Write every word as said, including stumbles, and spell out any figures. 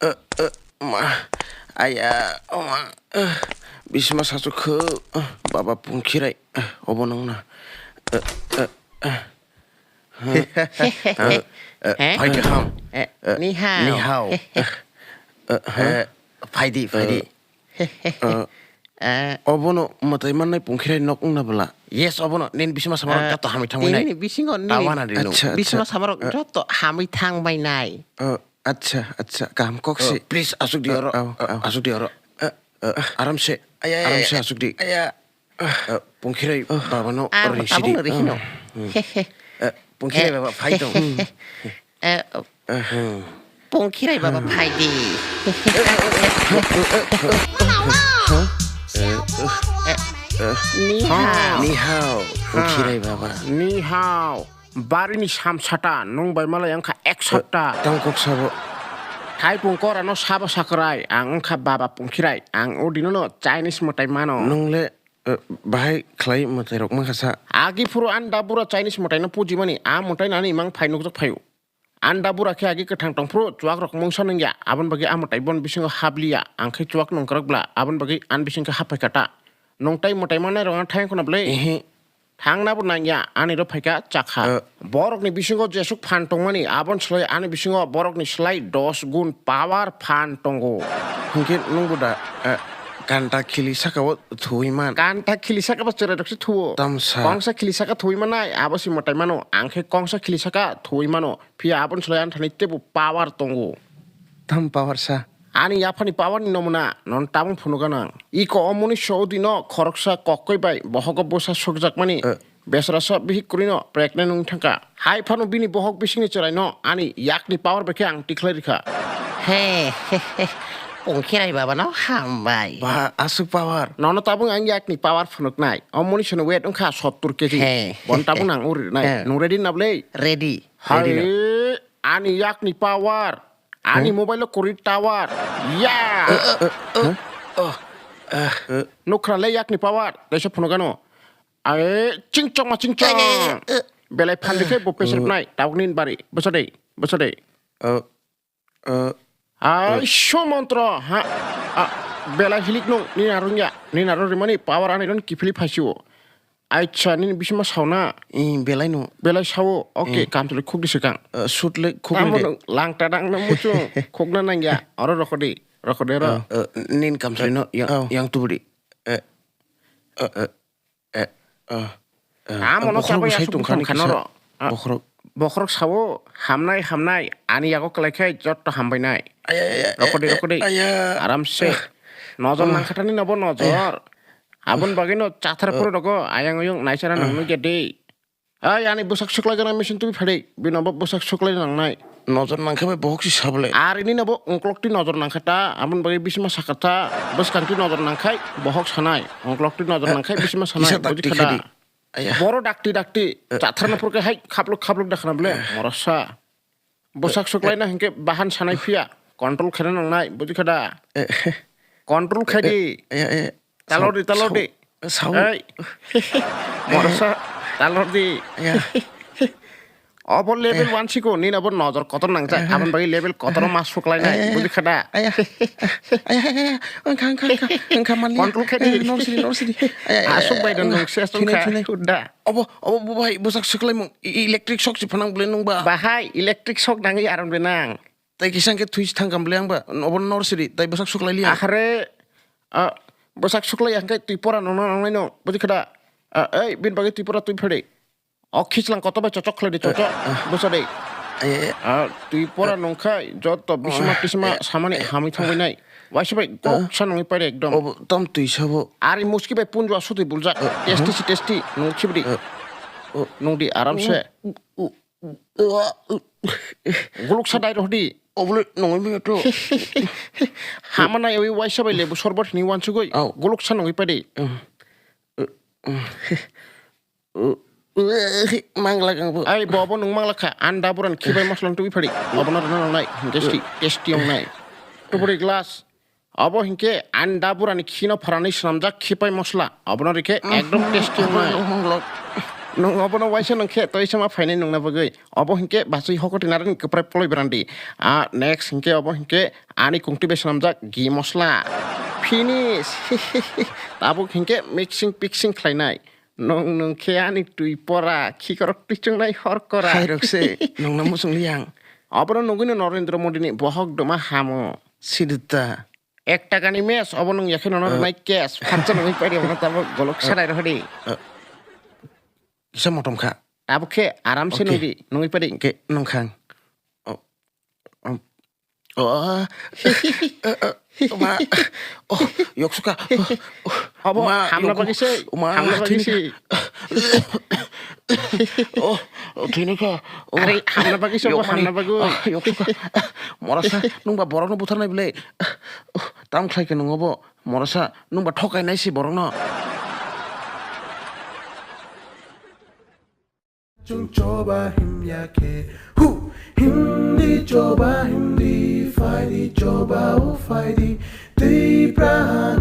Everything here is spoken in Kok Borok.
eh, eh, ma, aya, oh ma, eh, bisma sachuk kho, eh, baba pungkhirai, eh, obo nongna, eh, eh, eh, eh, eh, eh, phai kaham, eh, eh, ni hao. Ni hao, eh, eh, eh, phaidi, phaidi. Eh, eh, obono mwtai mannai pungkhirai nok wngna bwla. Yes, obono nini bisma samarok eh, joto hamwi thangwi nai. Nini bisingo nini tawana di nung. Acha, acha. Bisma samarok eh, joto hamwi thangbai nai. Eh, acha, acha, kaham kok eh, si. Please, asuk di eh, oro. Au, eh, au. Asuk di oro. Eh, eh, aram se. Aya, aya, aram se aya, asuk di. Aya. Eh, pungkhirai oh, babano ah, ring sidi. Abang rihino. Hmm. He, he. Eh, pungkhirai eh, baba phai he, tong. He, he. Eh, pungkhirai baba phai di. Eh, eh, ni hao. Ni hao. Pungkhirai baba. Ni hao. Barini samsata nung bai malai wngkha ek sapta. Tang kok sabo. Thai pungkora no sabo sakrai ang wngkha baba pungkhirai ang o dino no Chinese mwtai mano. Nung le Eh, bahai khlai mwtai rok mankha sa. Agi phuru ani da bura Chinese mwtai no pujimani, a mwtai nani mang phai nukjak phaio. Ani da bura khe agi kwthang tong phuru chuak rok mungsa nungya, aboni bagwi a mwtai bon bisingo habliya, ang khe chuak nung kwrak bla, aboni bagwi ani bising khe hap phai kha ta. Nung tai mwtai mannai rok ang thang khuna bwle? Ehe. Thangna bo nangya, ani ro phaikha chakha. Eh. Borokni bisingo jesuk phan tongmani, aboni slai ani bisingo borokni slai dos gun power phan tongo. Hinkhe nungbo da, eh, kanta khili sakao thuwi man? Kanta khili sakao chwrai rok se thuwo. Tamsa. Kongsa khili saka thuwi manai, abo se mwtai mano. Ang khe kongsa khili saka thuwi mano. Phiya aboni slai ani thani teibo power tongo. Tam power sa? Ani yaphani power ni nomuna, non tabung phunukha nang. Iko omoni sodi no khoroksa kokkoi bai bohogo bwsa sokjakmani. Eh. Besrasa bihik kwrwino pregnant wng thangkha. Hai phano bini bohok bisingni chwraino ani yakni power bai khe ang tikhlai rikha. He, he, he. Pungkhirai baba no hambai. Ba, aswk power. Nono tabung ang yakni power phunuknai. Omoni sono weight wngkha sottur K G. He. Bon tabung nang uri nai. He. Nung ready na bwle? Ready. Hai, ready no. Ani yakni power. Ani mobile o kwrwi tower. Ya. Huh? Huh? Huh? Nukhra le yakni power. Teisa phunukano. Ae, chingchong ma chingchong. Belai phan dikhe bo pesrepnai. Tabuk nin bari. Bwsa de. Bwsa de. Uh, uh, Ai, uh. Sumantro, ha? Ah, belai hilik nung, nini arung ya. Nini arung rimani power ani ron kiphili phaisio. Acha, nini bisima sauna. Ih, belai no. Belai sao. Okay, eh. Kamchwlwi khuk di swkang. Eh, suit le khuk di de. Tamo nung lang tadang no muchung. Khuk na nang ya. Oro rokodi. Rokodi ro. Eh, nin kamchwlwi no yang, oh, yang tubudi. Eh, eh, eh. Eh, eh, eh, tamo no bokhorok chabo ya bwsai suk tongkha bukhang ani khano kisa. Ro. Ah, bokhorok. Bokhorok sao, "Hamnai, hamnai, ani yago kwlai khe jotto hambainai." Ay, ay, ay, ay, rokodi, eh, rokodi. Ay, ay. Aram se. Ah. Nojor nangkhathani nobo nojor. Ay. Abon bagwi no chathar phuru rogo ayang oyong naisara nang nugya de. Ay, ani bwsak suklai jana machine twi phadi. Bino bo bwsak suklai nangnai. Nojor nangkha bai bohok si sabole. Ar ini no bo ongklok twi nojor nangkha ta, aboni bagwi bisima sakha ta, bwskang twi nojor nangkhai bohok sanai, ongklok twi nojor nangkhai bisima sanai, kisa buji dakti khada. Khadi. Aya. Boro dakti dakti, eh, chatharna phurkhe hai khapluk khapluk dakhna bole, eh, morasa. Bwsak suklaina hinkhe bahan sanai phiya, control khaina nangnai, buji khada. Eh. Control khai di. Eh, eh, eh. Talor di, talor di. Sao, sao. Ei. Morasa, talor di. Ya. Obo level one siko, nini obo nojor kotor nangjak, aboni bagwi level kotor ma suklainai, buji khada. Aya. Aya, aya, aya. Wngkha, wngkha, wngkha. Wngkha mali. Control khai di. Eh, nor sidi, nor sidi. Aya, aya, asuk bai don nung ses thinai, tongkha. Thinai. Huda. Obo, obo bo bai bwsak suklaimung. E-, electric shock si phanang bole nung ba. Bahai, electric shock nangwi aram de nang. Tai kisa hwnkhe thwi thangkha bole ang ba, obo nor sidi, tai bwsak suklai liya. Akhare, ah, bwsak suklai ya hwnkhe twi pora nongna nangnai no, buji khada. Ah, ei, bini bagwi twi pora twi phadi. O khichlang kotor bai chochok khlai di, chochok. Eh, eh. Busa de. Eh, eh. Ah, twi pora nongkhai, joto bisima tisima samani hamwi thangwi nai. Waisa bai goksa nongwi paide ekdom. Obo tam twi sabo. Ari muski bai punjua sutwi buljak. Eh, tasty si tasty, nung khibidi. Eh, oh. Nung di aram se. Oh, oh. Guluk sa dai rohdi. Obole nongoi maya to. Hama nai oi waisa bai lebu sorbot hini wansugoi. Au. Guluk sa nongoi padi. Mangla kang bo. Ai bo bo nung mangla kha. Anda buran khibai mosla tui phadi. Obono rana nai. Tasty, tasty ong nai. Tuburi glass. Abo hinkhe ani da burani khino pharani swnamjak khipai mosla. Abono rikhe ekdom tasty wngnai. Nwng obono waisa nung khe tei sama phainai nungna bagwi. Obo hinkhe bachwi hokoti narani kwprai poloi brandi. A next hinkhe obo hinkhe ani kungtwi bai swnamjak ghee mosla. Finish. Tabuk hinkhe mixing pixing khlainai. Nwng nwng khe ani twi pora, khikorok twi chwngnai hor kora. Hai rok se, nwngno muchung liya ang. Obono nugwino Narendra Modi ni bohok duma hamo. Sidita. Ek taka ni match, obo nwng yakhe nono rwnai cash. Phatsa nungwi pari obono tabuk golok sarai rohdi. Kisa motom kha. Tabuk khe aram se nungdi, nungwi pari. Ke nungkhang. Oh. Oh. Oh. Ma. Oh, yoksuka. Obo hamna bagwi se, hamna bagwi se. Oh, thwini kha. Oh. Are, hamna bagwi se, obo hamna bagwi. Yoksuka. Morasa, nwng ba borokno butharnai bwle. Tam khlai khe nwng obo. Morasa, nwng ba thokainai se borokno. Chung choba himya khe, hu, himdi choba himdi, phaidi choba o phaidi, tei praha